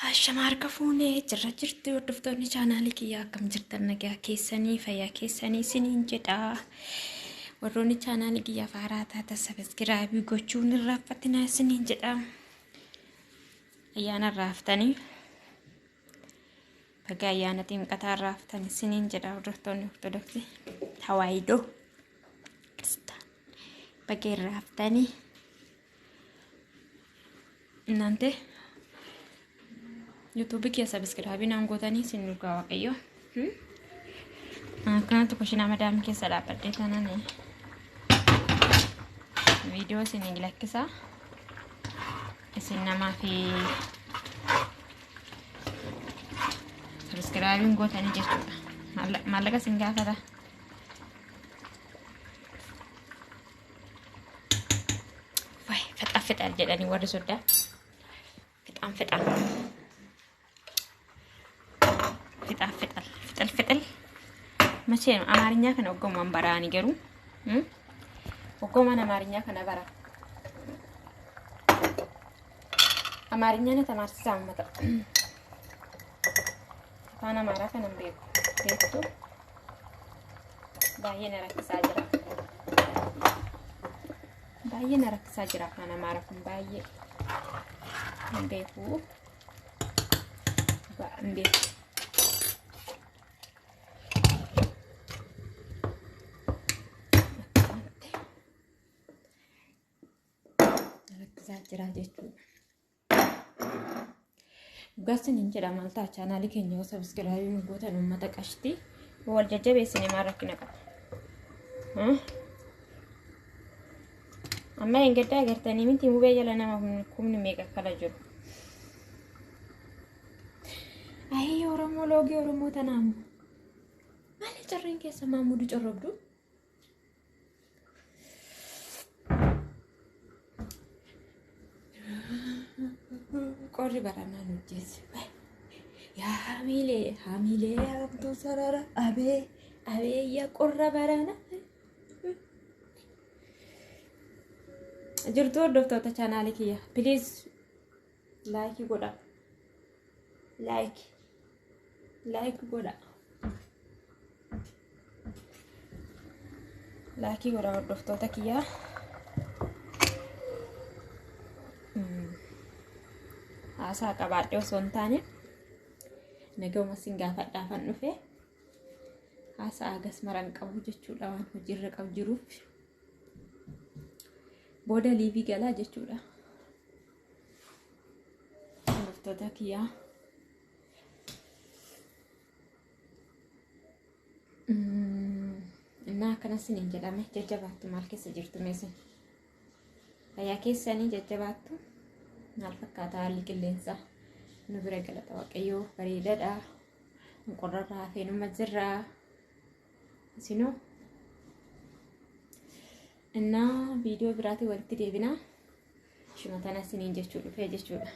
Ashama harka fuunee jirra jirti hordoftoonni chaanaalii kiyyaa akkam jirtan nagaa keessanii fayyaa keessanii isiniin jedha. Warroonni chaanaalii kiyyaaf haaraa taatan sabiskiraabii gochuun hin raaffatinaa isiniin jedha. Ayyaana irraa haftanii baga ayyaana ximqataa irraa haftan isiniin jedha hordoftoonni Ortodoksii Tawaayidoo Kiristaan baga irraa haftanii. እናንተ YouTube kiyya subscribe naan gootanii isin dhugaa waaqayyo. Akkanatti kushinaa madaamii keessa dhaabbadhee taanaan viidiyoo isin lakkisaa isin namaa fi subscribe gootanii jechuudha. Maallaqa isin gaafata. Fixaa fixaa jedhanii warri soddaa. Fixaan fixaan. Fixaa fixal fixal fixal. መቼ ነው አማርኛ kana oggomaan baraani garuu oggomaan አማርኛ kana bara አማርኛ na tamaarsisaa uummata afaan amaaraa kana hin beeku beektu baay'ee na rakkisaa jira baay'ee na rakkisaa jira afaan amaaraa kun baay'ee hin beeku hin beeku. Rakkisaa jira jechuudha. Dhugaas hin jedha maal ta'a chaanaalii keenya yoo subscribe nu gootan uummata qashtii wal jajjabeessine maal rakkina qaba. Amma hin gaddaa agartanii miti mubee jala nama kumni meeqa akkala jiru. Ayii Oromoo loogii Oromoo tanaamu. Maali carreen keessa maamudu corrobdu? Qorri baranaa nu jeesse. Yaa hamiilee hamiilee hamtuu sarara abee abee yaa qorra barana. Jirtu hordoftoota chaanaalii kiyya please like godha. Like like godha. Like godha hordoftoota kiyyaa. Haasaa qabaadhee osoo hin taane nagahuma sin gaafadhaafan dhufe haasaa agas maran qabu jechuudha waan hojiirra qabu jiruuf booda liivii galaa jechuudha. Hordoftoota kiyyaa. Innaa akkanas hin jedhame jajjabaattu maal keessa jirtu meesin? Fayyaa keessanii jajjabaattu maal fakkaata haalli qilleensaa? Nu bira galata waaqayyoo bareedaadha. Qorrarraa hafee numa jirra. Isinoo innaa viidiyoo biraatiin walitti deebinaa. Ishuma tana isiniin jechuu dhufee jechuudha.